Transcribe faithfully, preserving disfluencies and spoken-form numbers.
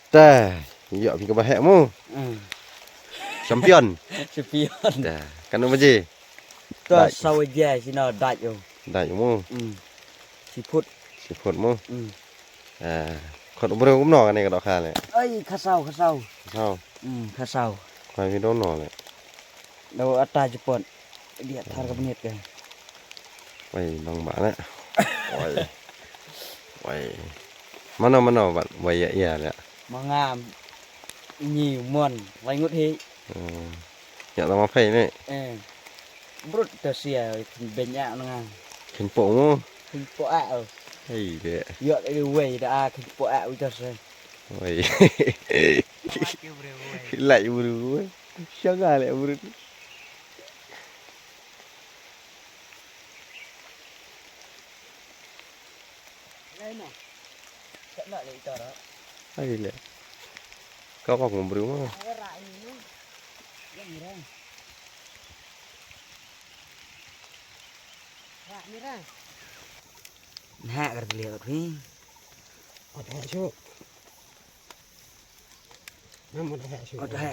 Te, ïoh phi kaba heh mo. Hmm. Champion. Champion. Te, katno baje? To, dait. Saw baje sino dait u. Dait mo. Hmm. Shi phut. Shi phut mo. Hmm. Eh, khot u briew kumno kane ka dohkha le? Ai, kha saw, kha saw. Kha saw. Hmm, kha saw. Khwai phi dohno le? Doh ata jepot. Dia thar ka bniat ka. Wei, nong ba le. Wei. Wei. Mano, mano, ba, wei ïa, ïa le. Ma nga, ngi mon, wei ngut hi. Hmm. Ïa tama phai ne. Eh. Brut to sia, ben ïa nga. Ken po mo. Ken po a. Hei de. Ïa le wei da a ken po a u to sia. Wei. Lai bru. Shanga le bru. Ai le. Ka kok mo bru mo. Nah, kar lihat ni. Ada syu. Nama ada syu. Ada